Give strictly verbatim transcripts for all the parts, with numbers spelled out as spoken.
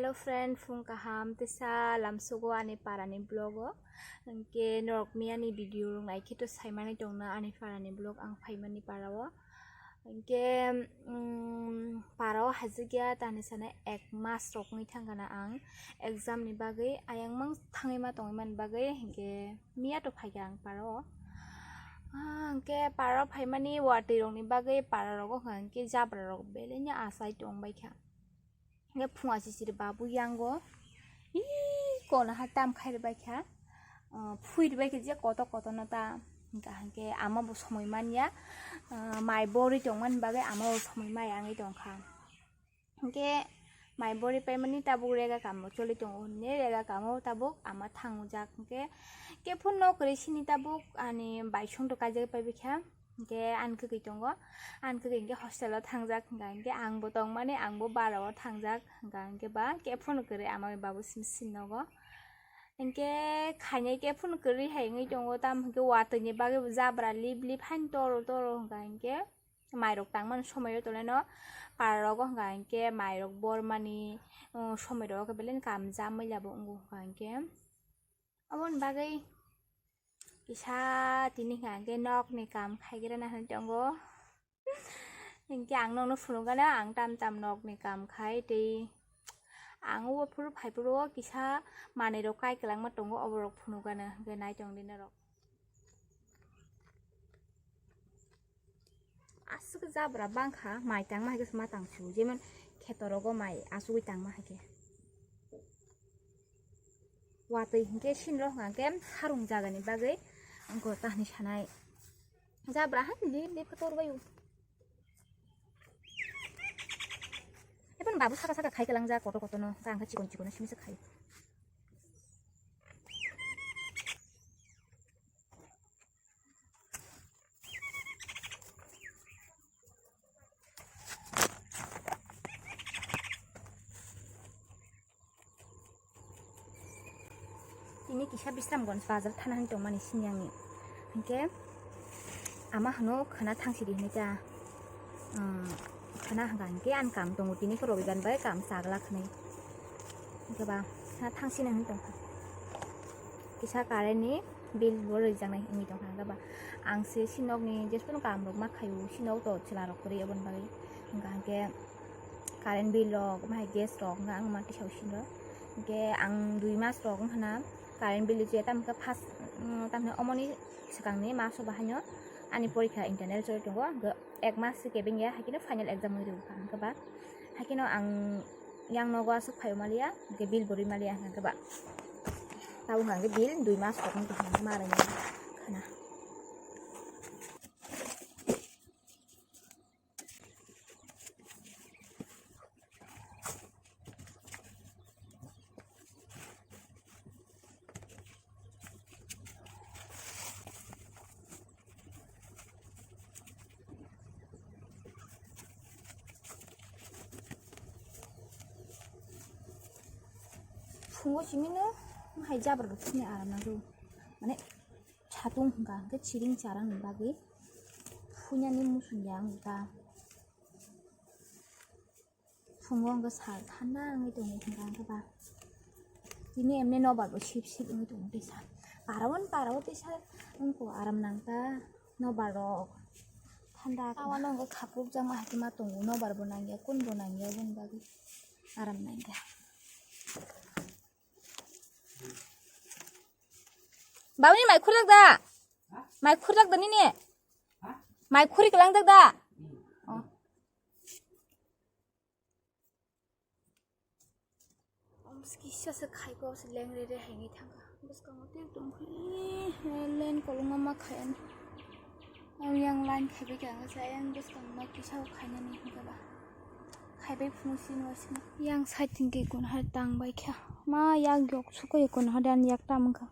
Hello friend, phung kaham, tesa lamsugo ani parani vlog o. Hingke norok miyani video rok naikhe to saimani tongna ani parani vlog ang phaimani para o. Hingke, mm, para o hajikya tani sana ek mas rok wngwi thangkana ang exam ni bagwi ayang mang thangwi ma tongwi mani bagwi, hingke miya to phaikha ang para o. Ah, hingke para o phaimani watwi rokni bagwi para rogo hingke jabra rok belai no achai tongbaikha. Hingke phunga sisiri babu yango. Ih, kono ha tam khai rwbaikha. Ah, phui rwbaikha je koto koto no ta. Hingka hingke ama bo somoi manya. Ah, mai bori tongmani bagwi ama bo somoi maya wngwi tongkha. Hingke mai bori paimani tabuk rega kamo choli tongo hinwi rega kamo tabuk ama thangujak. Hingke khe phunno kwrwi sini tabuk ani baisong to kaijagwi paibikha. Hingke ani kwkwi tongo, ani kwkwi hingke hostel o thangjak, hingka hingke angbo tongmani angbo bara o thangjak, hingka hingke ba khe phunno kwrwi ama bai babu simi sini nogo. Hingke khainai khe phunno kwrwi hai wngwi tongo, tamo hingke watwi ni bagwi bo jabra lip lip haino toro toro, hingka hingke mairok tangmani somoi o toleno para rogo, hingka hingke mairok bormani, um, somoi rogo khe belai no kam jamui labo wngo, hingka hingke. Aboni bagwi kisa tini hwnka hwnkhe nokni kam khaigrana hinwi tongo. Hinkhe ang nokno phunukgana ang tam tam nokni kam khai tei ang o phuru phai phuru o kisa manwi rok kai kwlangma tongo, oborok phunukgana hinkhe naitongdi norok. Aswk jabra bangkha, mai tangma hai khe ma tang su, jemon kheto rogo mai asugwi tangma hai khe. Watwi hinkhe sinro hwnkha khe harung jagani bagwi wngkha tahni sanai. Jabra hai li li phator bai. Epan babu saka saka khai kalang ja koto koto no, kang kha chikon chikon no simi se khai. Tini kisa Bisramganj bazar thana hinwi tongmani sini ani. Hinkhe ama hwno khwna thangsidi hinwi ta, um, khwna hwnkha hinkhe ani kam tongo tini khe Robibar bai kam chagla khwnwi. Hinkhe ba khwna thangsina hinwi tongkha. Kisa current ni bill bo rwjaknai wngwi tongkha, hwnkhe ba ang se sinokni jesphano kaam rok ma khaio, sinok to chwla rok kwrwi aboni bagwi, hwnkha hwnkhe current bill rok, omo hai gas rok, hwnkha ang ma tisao sinro, hwnkhe ang dui mas rok wngkha na current bill rwchaya, tamo khe first, mm, tamni omoni swkangni maso bahaino ani porikha internal choli tongo, hwnkhe ek mas se kebeng ya, haikhe no final exam wngwi rwkha, hwnkhe ba haikhe no ang yang nogo aswk phaio maliya, hwnkhe bill bo rwi maliya hwnkhe ba. Tabuk hwnkhe bill dui mas rok wngkha hwnkhe ma rwngya khwna. Phungo simi no hai jabra rok phini aram nangkhe, mane satung hwnkha hwnkhe chiring charang ni bagwi phuinani muchung ya wngkha. Phungo hwnkhe sal thanda wngwi tongo hwnkha hwnkhe ba. Tini emne nobar bo sip sip wngwi tongo tei sal. Para o, para o tei sal wngkha aram nangkha nobar rok. Thanda awa no hwnkhe khapukjakma hai khe ma tongo, nobar bo nangya, kun bo nangya, aboni bagwi aram nangya. Babuni mai khurjak da? Mai khurjak da nini? Mai khuri kwlangjak da? Oh. Kisa se khai ko se leng re re hai ni thang ka. Bwskango tei tong khe, len kolong ma ma khai ani. Ang yang line khai bai kha, ang sa yang bwskango ma kisa khai nani hingka ba. Khai bai phungo sini wa sini. Yang side hingke kun hai tang bai kha. Ma yak yok suko ye kun hai dan yak tam kha.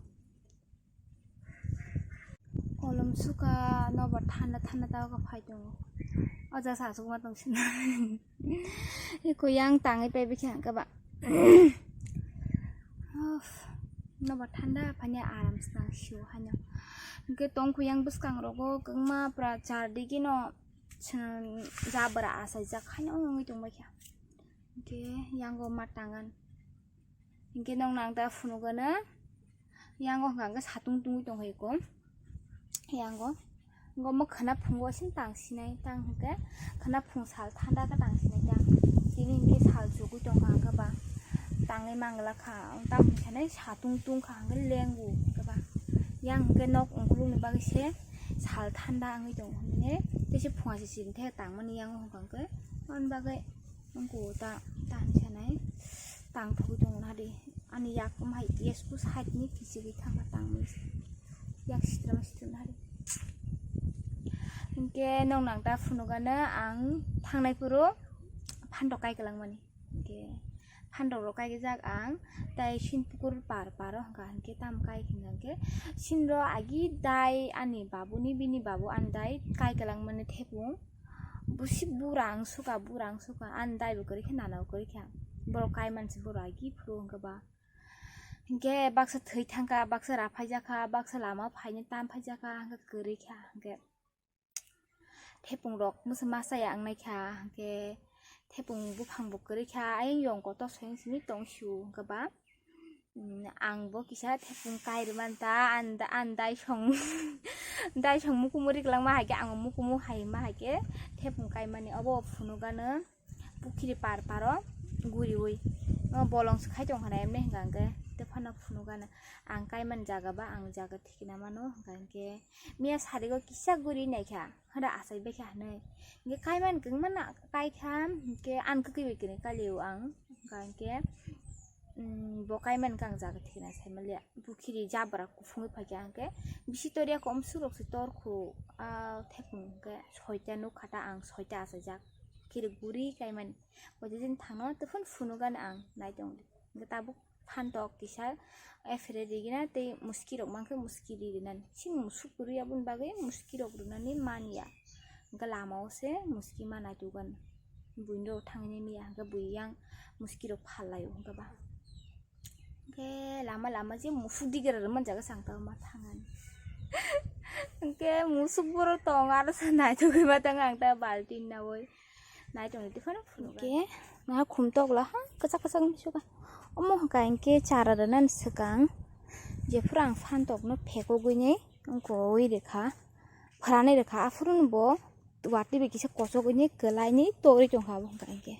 Kolom suka nobar thanda thanda ta phai tongo. O ja sa sukma tong sina. Eko yang tangwi pai bikha hingke ba. Uff, nobar thanda phanya aram se nang sio haino. Hingke tongkhu yang bwskang rogo kwbangma pura char digi no jabra asai jak haino wngwi tong bai kha. Hingke yango ma tangan. Hinkhe nokno ang ta phunukgano, yango hwnkha hwnkhe satung tungwi tongkha eko. Yango, yango omo khwna phungo sini tang sinai, tang hinkhe khwna phung sal thanda khe tang sinai tang. Tini hinkhe sal chugwi tongkha hwnkhe ba tangwi mangla kha, tamo hinwi sanai satung tungkha hwnkhe lengo hwnkhe ba. Yang hinkhe nok ungkulukni bagwi se sal thanda wngwi tongo hinwi tei se phunga se chini thai tangmani yango hwnkha hwnkhe, aboni bagwi. Wngkha ta, ta hinwi sanai tang thogwi tongo nari. Ani yak wng hai yesku side ni kichigwi thangma tangmani se. Yak sitrama sitrama nari. Hinkhe nokno ang ta phunukgano ang thangnai phuru phantok kai kwlangmani. Hinkhe phantok rok kai jak ang tai sin pukur par paro hwnkha hinkhe tamo kai hwnkha hinkhe sinro agi dai ani babuni bini babu ani dai kai kwlangmani thepung. Busi burang suka, burang suka, ani dai bo kwrwi khe, nana bo kwrwi khe. Borok kai mansi borok agi phuru hwnkhe ba. Hinkhe baksa thwi thangkha, baksa raphaijakha, baksa lama phaini tam phaijakha, hwnkhe kwrwi kha, hwnkhe thepung rok masa masa ya wngnai kha, hwnkhe thepung buphang bo kwrwi kha, ayang yong kotor soyang simi tong sio, hwnkhe ba. Mm, ang bo kisa thepung kai rwmani ta, an, an dai song, dai song mukumu ri kwlangma hai khe, ang mukumu hai ma hai khe thepung kaimani obo phunukgano pukhiri par paro guriwi. O bolong se khai tong khana emne hwnkha hwnkhe, tei phano phunukgano ang kaimani jaga ba ang jaga thikna mano hwnkha hwnkhe miya sarigo kisa guri naikha. Hada achai baikha hinwi. Hinkhe kaiman kwngmano kaikha, hinkhe ani kwkwi bai kwrwi kailio ang. Hinkhe, mm, bo kaiman khe ang jaga thikna saimanliya. Pukhiri jabra kuphungwi phaikha hinkhe bisi toriya kom surok se torkhu, ah, thepung hinkhe soita nukha ta ang, soita achaijak. Pukhiri guri kaimani. Bo jejin thangno tei phano phunukgani ang nai tongdi. Hinkhe tabuk phantok kisa ephere rigina tei muski rok mankhe muski ri rinani. Chini musuk kwrwi aboni bagwi muski rok rwnani manya. Hinkhe lama o se muski ma naitugan. Buini rok thangwi miya hinkhe bui yang muski rok phallaio hinkhe ba. Hinkhe lama lama je musuk digira rwmani jaga chwng tamo ma thangani. Hinkhe musuk borok tongo aro se naitugwi ma tongo ang ta baltin nawi. Nai tongdi phano phunukgani. Hinkhe, maha khum tokla ha, kwchak kwchak wngwi suka. Omo hwnkha hinkhe chara rwnani swkang, jephuru ang phantok no phekogwini wngkoi rwkha, phwranwi rwkha, aphuru no bo watwi bai kisa kochogwini kwlaini torwi tongkha abo hwnkha hinkhe.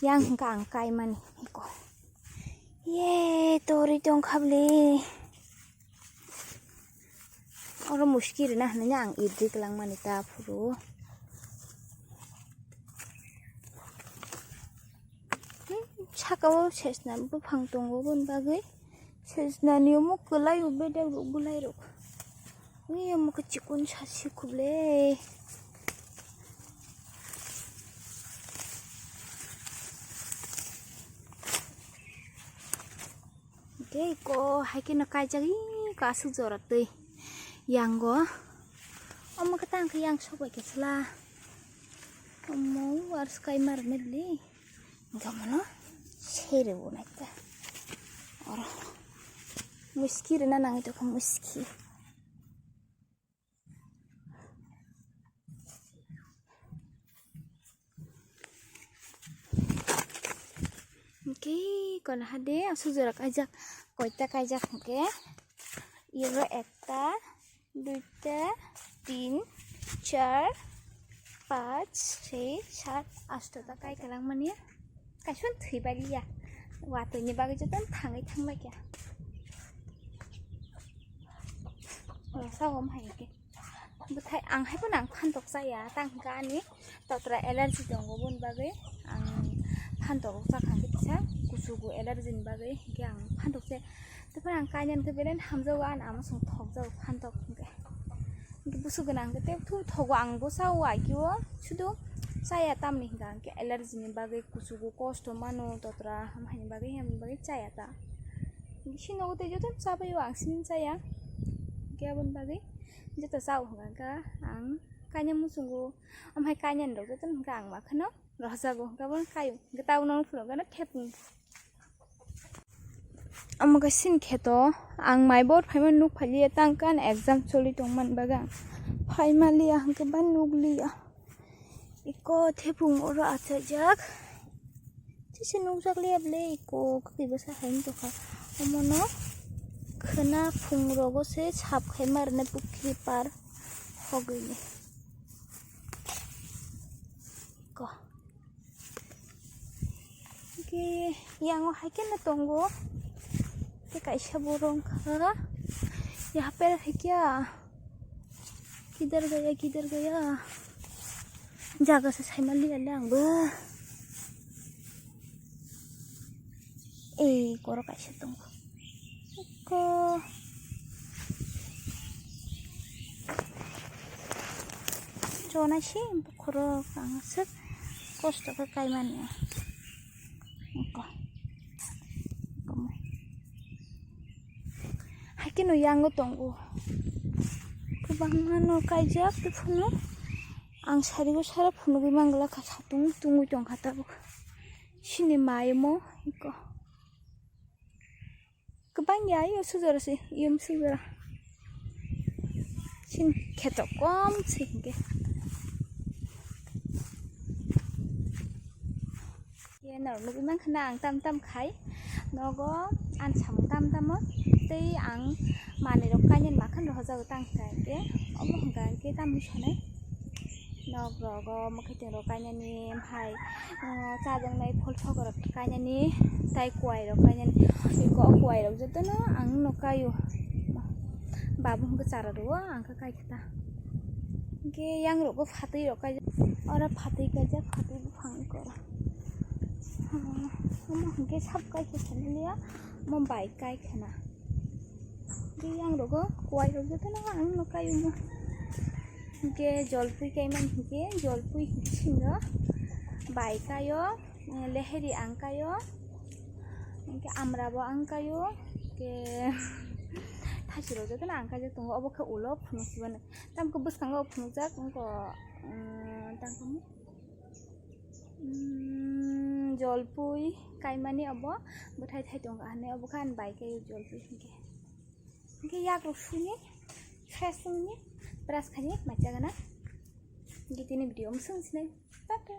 Yang hwnkha ang kaimani eko. Ye, torwi tongkha bwle. Oro muski rwna hinwi ang irdi kwlangmani ta phuru. Hmm, saka o sesna buphang tongo, aboni bagwi sesnani omo kwlai o bedek rok, bwlai rok. Ui, omo khe chikon sa si khuble. Tei ko hai kheno kaijagwi ko aswk jora twi yango. Omo khe tang khe yang sok bai khe chwla. Omo ars kai mar medli. Hinkhe omono sere bo naikha. Oro muski rwna nangwi tongkha muski. Hinkhe kono hade aswk jora kaijak, koita kaijak hinkhe iro ekta, duita, tin, char, panch, soi, sat, asto ta kai kwlangmani. Kaisa thwi baliya. Watwi ni bagwi jotono thangwi thangbaikha. Rasa om hai khe. Bwthai ang hai phano ang phantok chaya, tang hwnkha ani totra allergy tongo, boni bagwi ang phantok rok chakha khe kisa kuchugo allergy ni bagwi, hinkhe ang phantok chaya. Tei phano ang kainani khe belai hamjago, ani ama song thokjago phantok hinkhe. Hinkhe bwswk gwnang khe tei thwi thogo, ang bo chao, ai khe o sudu chaya, tamni hinkha hinkhe allergy ni bagwi kuchugo kosto mano totra, hamhaini bagwi, himni bagwi chaya ta. Hinkhe sini nogo tei jotono chabaio, ang sini chaya. Hinkhe aboni bagwi joto chao hwnkha khe ang kainwi muchungo, omo hai kainwi rok jotono hwnkhe ang ma kheno rohorjago, hwnkhe abono kaio, hwnkhe tabukno phunukgano thepung. Omo khe sini kheto ang mai bor phaima nuk phailiya, tang khe ani exam choli tongmani bagwi ang phaima liya, hwnkhe ba nuk liya. Eko thepung oro achaijak. Se nukjak liya bwle iko kwkwi bwsa hai wng tongkha. Omono khwna phung rogo se sap khai ma rwna pukhri par hogwi ni. Iko. Hwnkhe yango hai kheno tongo. Tei kaisa borok wngkha. Yapel hai khe. Kidar gaya, kidar gaya. Jaga se saimaliya le angbo. Ei, koro kaisa tongo. Ko. Chona si bukhoro kang aswk kosto khe kaimani. Ko. Ko. Haikhe no yango tongo. Kwbangma no kaijak tei phano ang sarigo sara phunugwi mangla kha satung tungwi tongkha tabuk. Sini mai omo iko. Kwbang ya, iyo sujora se, iyo sujora. Sin kheto kom se hinkhe. Ye norok nugwi mankha na ang tam tam khai. Nogo ang samung tam tamo. Tei ang manwi rok kainani makhan rohojago tang kha hinkhe. Omo hwnkha hinkhe tamni sanai. Nok rogo mwkhwtwng rok kainani hai, ah, chajaknai phol thok rok kainani, tai kuai rok kainani. Eko kuai rok jotono ang no kaio. Babu hwnkhe chara rwo, ang khe kai khe ta. Hwnkhe yang rogo phatwi rok kaijak. Oro phatwi kaijak, phatwi buphang eko oro. Ah, omo hwnkhe sab kai khe sanaliya, omo bai kai khena. Hwnkhe yang rogo kuai rok jotono ang no kaio mo. Hwnkhe jolpui kaimani hwnkhe jolpui hwnkhe singo bai kaio, eh, leheri ang kaio, hwnkhe amra bo ang kaio, hwnkhe thachi rok jotono ang kaijak tongo. Obo khe ulo phunuk sibani. Tamkhe bwskango phunukjak wngkha, um, tangkhe, um, jolpui kaimani obo bwthai thai tongkha hinwi obo khe ani bai kaio jolpui hwnkhe. Hwnkhe yakrok suni, fresh wngni, brush khaini maichagana. Hwnkhe tini video mwswng sinai. Tata.